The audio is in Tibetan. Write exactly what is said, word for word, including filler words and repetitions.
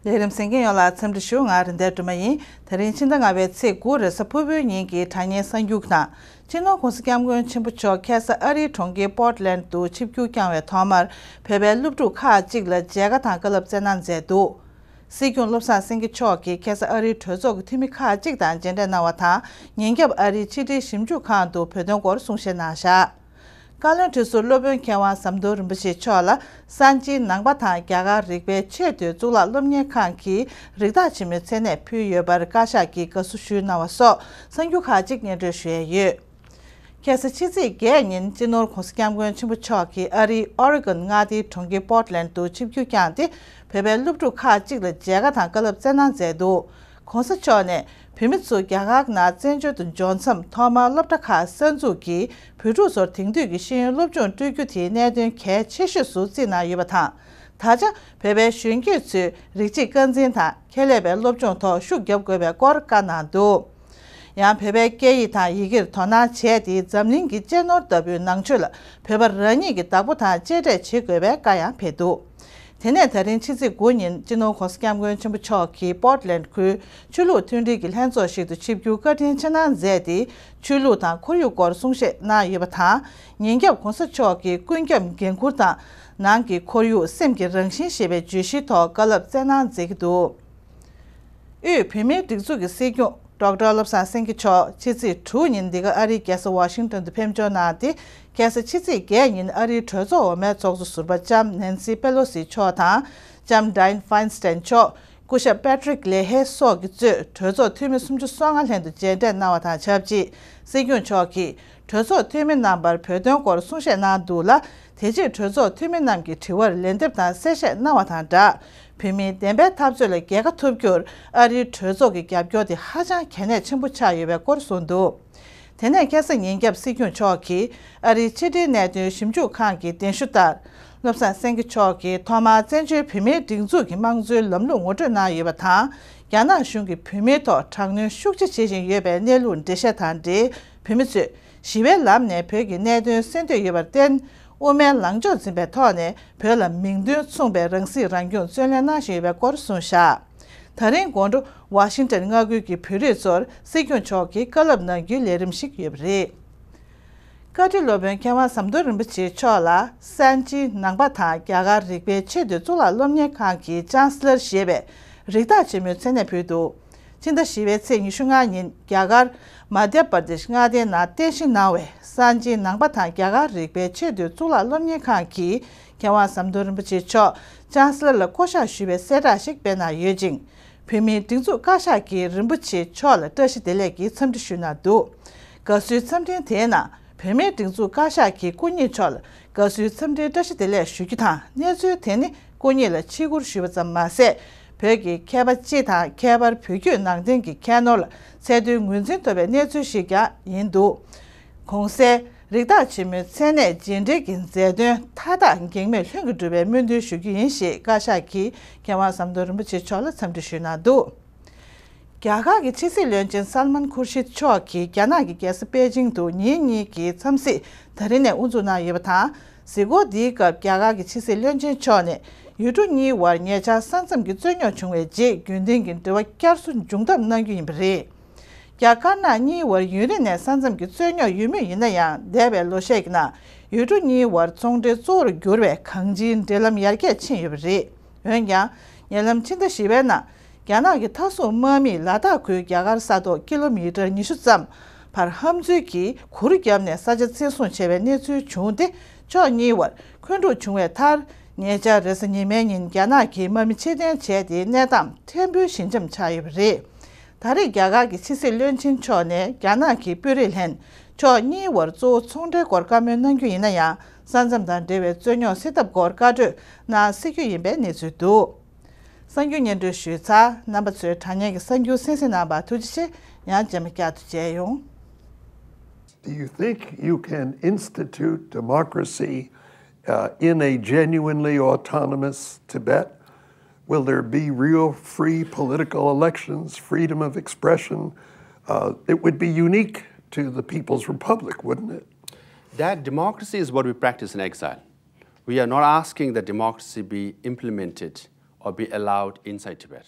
ལས་རིམ་གསན་མཁན་ཡོངས་ལ་འཚམས་འདྲི་ཞུ། ང་རིན་ལྡན་སྒྲོལ་མ་ཡིན། དེ་རིང་ཕྱི་ཟླ་ལྔ་པའི་ཚེས་དགུ་རེས་གཟའ་ཕུར་བུའི་ཉིན་གྱི་དྲ་བརྙན་གསར་འགྱུར་ནང་། སྤྱི་ནོར་༧གོང་ས་༧སྐྱབས་མགོན་ཆེན་པོ་མཆོག་ཁ་སང་ཨ་རིའི་གྲོང་ཁྱེར་པོར་ཊི་ལེན་ཌི་དུ་ཆིབས་བསྒྱུར་བསྐྱངས་བའི་ཐོག་མར། བོད་པའི་སློབ་ཕྲུག་ཁག་ཅིག་ལ་མཇལ་ཁ་དང་བཀའ་སློབ་སྩལ་གནང་མཛད་འདུག། སྲིད་སྐྱོང་བློ་བཟང་སེང་གེ་མཆོག་གིས་ཁ་སང་ཨ་རིའི་གྲོས་ཚོགས་ཀྱི་འཐུས་མི་ཁག་ཅིག་དང་མཇལ་འཕྲད་གནང་བ་དང་། ཉིན་རྒྱབ་ཨ་རིའི་ཕྱི་དྲིལ་ཞིབ་འཇུག་ཁང་དུ་བོད་དོན་སྐོར་གསུང་བཤད་གནང་བཞག། བཀའ་བློན་ཁྲི་ཟུར་སློབ་དཔོན་མཁས་དབང་ཟམ་གདོང་རིན་པོ་ཆེ་མཆོག་ལ། གསར་བརྗེའི་ནང་པ་དང་རྒྱ་གར་རིག་པའི་ཆེས་མཐོའི་གཙུག་ལག་སློབ་གཉེར་ཁང་གི་རིགས་བདག་ཆེན་མོའི་མཚན་གནས་ཕུལ་ཡོད་པར་བཀའ་ཤག་གིས་དགའ་བསུ་ཞུས་གནང་བ་སོགས་གསར་འགྱུར་ཁག་ཅིག་སྙན་སྒྲོན་ཞུ་ཡས་ཡོད། ཁ་སང་ཕྱི་ཚེས་བརྒྱད་ཉིན་སྤྱི་ནོར་༧གོང་ས་༧སྐྱབས་མགོན་ཆེན་པོ་མཆོག་གིས་ཨ་རིའི་ཨོ་རི་གོན་མངའ་སྡེའི་གྲོང་ཁྱེར་པོར་ཊི་ལེན་ཌི་དུ་ཆིབས་བསྒྱུར་བསྐྱངས་ཏེ། བོད་པའི་སློབ་ཕྲུག་ཁག་ཅིག་ལ་མཇལ་ཁ་དང་བཀའ་སློབ་སྩལ་གནང་མཛད་འདུག། ༸གོང་ས་མཆོག་ནས་བོད་མི་ཚོ་རྒྱ་གར་ནང་བཙན་བྱོལ་དུ་འབྱོར་མཚམས། ཐོག་མར་སློབ་གྲྭ་ཁག་གསར་འཛུགས་ཀྱིས་བོད་ཕྲུག་ཚོར་དེང་དུས་ཀྱི་ཤེས་ཡོན་སློབ་སྦྱོང་སྤྲོད་རྒྱུ་དེ་གནད་དོན་གལ་ཆེ་ཤོས་སུ་བརྩིས་གནང་ཡོད་པ་དང་། ད་ཆ་བོད་པའི་གཞོན་སྐྱེས་ཚོས་རིགས་གཅིག་རྐང་འཛིན་དང་ཁྱད་ལས་པའི་སློབ་སྦྱོང་ཐོག་ཤུགས་རྒྱབ་དགོས་པའི་སྐོར་བཀའ་གནང་འདུག། ཡང་བོད་པའི་སྐད་ཡིག་དང་ཡི་གེར་དོ་སྣང་བྱས་ཏེ། འཛམ་གླིང་གི་གཅེས་ནོར་ལྟ་བུའི་ནང་ཆོས་ལ་བོད་པ་རང་ཉིད་ཀྱི་བདག་པོ་དང་གཅེས་སྤྲས་བྱེད་དགོས་པའི་བཀའ་ཡང་ཕེབས་འདུག། དེ་ནས་ད་རིང་ཕྱི་ཚེས་དགུ་ཉིན་སྤྱི་ནོར་༸གོང་ས་༸སྐྱབས་མགོན་ཆེན་པོ་མཆོག་གིས་པོར་ཊི་ལེན་ཌི་ཁུལ་ཆོས་ལུགས་མཐུན་སྒྲིལ་གྱི་ལྷན་ཚོགས་ཤིག་ཏུ་ཆིབས་བསྒྱུར་བཀའ་དྲིན་ཆེ་གནང་མཛད་དེ། ཆོས་ལུགས་དང་ཁོར་ཡུག་སྐོར་གསུང་བཤད་གནང་ཡོད་པ་དང་། ཉིན་རྒྱབ་༸གོང་ས་མཆོག་གིས་ཀུན་ཁྱབ་འགན་འཁུར་དང་། ནང་གི་ཁོར་ཡུག་སེམས་ཀྱི་རང་བཞིན་ཞེས་པའི་བརྗོད་གཞིའི་ཐོག་བཀའ་སློབ་སྩལ་གནང་མཛད་ཀྱི་འདུག། དབུས་བོད་མིའི་སྒྲིག་འཛུགས་ཀྱི་སྲིད་སྐྱོང་ཌོག་ཊར་བློ་བཟང་སེང་གེ་མཆོག་ཕྱི་ཚེས་དྲུག་ཉིན་འདི་ག་ཨ་རིའི་རྒྱལ་ས་ཝ་ཤིང་ཊོན་དུ་ཕེབས་འབྱོར་གནང་སྟེ། ཁ་སང་ཕྱི་ཚེས་བརྒྱད་ཉིན་ཨ་རིའི་གྲོས་ཚོགས་འོག་མའི་ཚོགས་གཙོ་ཟུར་པ་ལྕམ་ནན་སི་པེ་ལོ་སི་མཆོག་དང་། ལྕམ་ཌའིན་ཧྥའིན་སི་ཊན་མཆོག། སྐུ་ཞབས་པེ་ཏྲིག་ལེ་ཧེ་སོགས་ཀྱིས་གཙོས་གྲོས་ཚོགས་འཐུས་མི་སུམ་ཅུ་སོ་ལྔ་ལྷན་དུ་མཇལ་འཕྲད་གནང་བ་དང་ཆབས་ཅིག། སྲིད་སྐྱོང་མཆོག་གིས་གྲོས་ཚོགས་འཐུས་མི་རྣམ་པར་བོད་དོན་སྐོར་གསུང་བཤད་གནང་འདུག་ལ། དེ་རྗེས་གྲོས་ཚོགས་འཐུས་མི་རྣམས་ཀྱི་དྲི་བར་ལན་འདེབས་དང་གསལ་བཤད་གནང་བ་དང་སྦྲགས། བོད་མིའི་བདེན་པའི་འཐབ་རྩོད་ལ་རྒྱལ་ཁ་ཐོབ་རྒྱུར་ཨ་རིའི་གྲོས་ཚོགས་ཀྱི་རྒྱབ་སྐྱོར་དེ་ཧ་ཅང་གལ་གནད་ཆེན་པོ་ཆགས་ཡོད་པའི་སྐོར་གསུངས་འདུག། དེ་ནས་ཁ་སང་ཉིན་རྒྱབ་སྲིད་སྐྱོང་མཆོག་གིས་ཨ་རིའི་ཕྱི་དྲིལ་གནད་དོན་ཞིབ་འཇུག་ཁང་གི་གདན་ཞུ་ལྟར། བློ་བཟང་སེང་གེ་མཆོག་གིས་ཐོག་མར་བཙན་བྱོལ་བོད་མིའི་སྒྲིག་འཛུགས་ཀྱི་དམངས་གཙོའི་ལམ་ལུགས་ངོ་སྤྲོད་གནང་ཡོད་པ་དང་། རྒྱ་ནག་གཞུང་གིས་བོད་མིའི་ཐོག་དྲག་གནོན་ཤུགས་ཆེ་བྱེད་བཞིན་ཡོད་པའི་གནས་ལུགས་འགྲེལ་བཤད་དང་འབྲེལ། བོད་མི་ཚོས་ཞི་བའི་ལམ་ནས་བོད་ཀྱི་གནད་དོན་གསན་འདོད་ཡོད་པར་བརྟེན། དབུ་མའི་ལངས་ཕྱོགས་འཛིན་པའི་ཐོག་ནས་བོད་ལ་མིང་དོན་མཚུངས་པའི་རང་སྲིད་རང་སྐྱོང་བརྩོན་ལེན་གནང་བཞིན་ཡོད་པའི་སྐོར་གསུངས་བཞག། ད་རིང་དགོང་དྲོ་ཝ་ཤིང་ཊོན་མངའ་ཁུལ་གྱི་བོད་རིགས་ཚོར་སྲིད་སྐྱོང་མཆོག་གིས་བཀའ་སློབ་གནང་རྒྱུའི་ལས་རིམ་ཞིག་ཡོད་པ་རེད། བཀའ་ཁྲི་སློབ་དཔོན་མཁས་དབང་ཟམ་གདོང་རིན་པོ་ཆེ་མཆོག་ལ་གསར་བརྗེའི་ནང་པ་དང་རྒྱ་གར་རིག་པའི་ཆེས་མཐོའི་གཙུག་ལག་སློབ་གཉེར་ཁང་གི་ཅཱན་སི་ལར་ཞེས་པའི་རིགས་བདག་ཆེན་མོའི་མཚན་གནས་ཕུལ་འདུག། ཕྱི་ཟླ་བཞི་པའི་ཚེས་ཉི་ཤུ་ལྔ་ཉིན་རྒྱ་གར་མ་དྷྱ་པར་དེཤ་མངའ་སྡེའི་ནང་རྟེན་གཞི་གནང་བའི་གསར་བརྗེའི་ནང་པ་དང་རྒྱ་གར་རིག་པའི་ཆེས་མཐོའི་གཙུག་ལག་སློབ་གཉེར་ཁང་གིས་མཁས་དབང་ཟམ་གདོང་རིན་པོ་ཆེ་མཆོག་ཅཱན་སི་ལར་ལ་བསྐོ་གཞག་ཞུས་པའི་གསལ་བསྒྲགས་ཤིག་སྤེལ་གནང་ཡོད་ཅིང་། བོད་མིའི་སྒྲིག་འཛུགས་བཀའ་ཤག་གིས་རིན་པོ་ཆེ་མཆོག་ལ་བཀྲ་ཤིས་བདེ་ལེགས་ཀྱི་འཚམས་འདྲི་ཞུས་གནང་འདུག། དགའ་བསུའི་འཚམས་འཕྲིན་དེའི་ནང་བོད་མིའི་སྒྲིག་འཛུགས་བཀའ་ཤག་གིས་སྐུ་ཉིད་མཆོག་ལ་དགའ་བསུའི་འཚམས་འཕྲིན་བཀྲ་ཤིས་བདེ་ལེགས་ཞུ་རྒྱུ་དང་། གནས་ཚུལ་དེ་ནི་སྐུ་ཉིད་ལ་ཆིབས་བསྒྱུར་ཞུས་པ་ཙམ་མ་ཟད། བོད་ཀྱི་མཁས་པ་སྤྱི་དང་ཁྱད་པར་བོད་བརྒྱུད་ནང་བསྟན་གྱི་ཁྱད་ནོར་ལ་ཚད་མཐོའི་ངོས་འཛིན་ཐོབ་པའི་གནས་ཚུལ་ཞིག་ཀྱང་ཡིན་འདུག། གོང་གསལ་རིགས་བདག་ཆེན་མོའི་མཚན་གནས་རྗེས་འབྲེལ་གྱི་མཛད་དོན་མཐའ་དག་གེགས་མེད་ལྷུན་གྱིས་གྲུབ་པའི་སྨོན་འདུན་ཞུ་རྒྱུ་ཡིན་ཞེས་བཀའ་ཤག་གིས་མཁས་དབང་ཟམ་གདོང་རིན་པོ་ཆེ་མཆོག་ལ་འཚམས་འདྲི་ཞུས་གནང་འདུག། རྒྱ་གར་གྱི་ཕྱི་སྲིད་བློན་ཆེན་སལ་མན་ཁུར་ཤིད་མཆོག་གིས་རྒྱ་ནག་གི་རྒྱལ་ས་པེ་ཅིང་དུ་ཉིན་གཉིས་ཀྱི་འཚམས་གཟིགས་ད་རིང་ནས་དབུ་འཛུགས་གནང་ཡོད་པ་དང་། གཟིགས་སྐོར་འདིའི་སྐབས་རྒྱ་གར་གྱི་ཕྱི་སྲིད་བློན་ཆེན་མཆོག་ནས་ཡུལ་གྲུ་གཉིས་དབར་ཉེ་ཆར་ས་མཚམས་ཀྱི་རྩོད་རྙོག་བྱུང་བའི་རྗེས་རྒྱུན་ལྡན་གྱི་འབྲེལ་བ་བསྐྱར་གསོ་འབྱུང་ཐབས་གནང་རྒྱུ་ཡིན་པ་རེད། རྒྱ་དཀར་ནག་གཉིས་དབར་ཡུན་རིང་ནས་ས་མཚམས་ཀྱི་རྩོད་རྙོག་ཡོད་མུས་ཡིན་ན་ཡང་། འདས་པའི་ལོ་ཤས་ཀྱི་ནང་ཡུལ་གྲུ་གཉིས་དབར་ཚོང་འབྲེལ་གཙོ་བོར་གྱུར་བའི་གང་ཅིའི་འབྲེལ་ལམ་ཡར་རྒྱས་ཕྱིན་ཡོད་པ་རེད། འོན་ཀྱང་། ཉེ་ལམ་ཕྱི་ཟླ་བཞི་པའི་ནང་། རྒྱ་ནག་གི་མཐའ་སྲུང་དམག་མིས་ལ་དྭགས་ཁུལ་རྒྱ་གར་ས་ཐོག་ཀི་ལོ་མི་ཊར་ཉི་ཤུ་ཙམ་བར་ཧམ་འཛུལ་གྱིས་གུར་བརྒྱབ་ནས་ས་ཆ་བཙན་བཟུང་བྱས་པའི་གནས་ཚུལ་བྱུང་སྟེ། ཕྱོགས་གཉིས་དབར་འཁོན་འཁྲུག་བྱུང་བའི་མཐར། ཉེ་ཆར་རེས་གཟའ་ཉི་མའི་ཉིན་རྒྱ་ནག་གིས་དམག་མི་ཕྱིར་འཐེན་བྱས་ཏེ། གནས་སྟངས་ཕྲན་བུ་ཞི་འཇམ་ཆགས་ཡོད་པ་རེད། ད་རེས་རྒྱ་གར་གྱི་ཕྱི་སྲིད་བློན་ཆེན་མཆོག་ནས་རྒྱ་ནག་གི་དཔོན་རིགས་ལྷན་ཕྱོགས་གཉིས་དབར་གཙོ་བོ་ཚོང་འབྲེལ་སྐོར་བཀའ་མོལ་གནང་རྒྱུ་ཡིན་ན་ཡང་། ས་མཚམས་དང་འབྲེལ་བའི་རྩོད་རྙོག་སེལ་ཐབས་སྐོར་བཀའ་གྲོས་གནང་སྲིད་རྒྱུ་ཡིན་པའི་གནས་ཚུལ་འདུག། གསར་འགྱུར་སྙན་སྒྲོན་ཞུས་ཚར། རྣམ་པ་ཚོས་དྲ་བརྙན་གྱི་གསར་འགྱུར་གསན་གཟིགས་གནང་བར་ཐུགས་རྗེ་ཆེ། ཡང་རྗེས་མ་བསྐྱར་དུ་མཇལ་ཡོང་། Do you think you can institute democracy uh, in a genuinely autonomous Tibet? Will there be real free political elections, freedom of expression? Uh, it would be unique to the People's Republic, wouldn't it? That democracy is what we practice in exile. We are not asking that democracy be implemented or be allowed inside Tibet.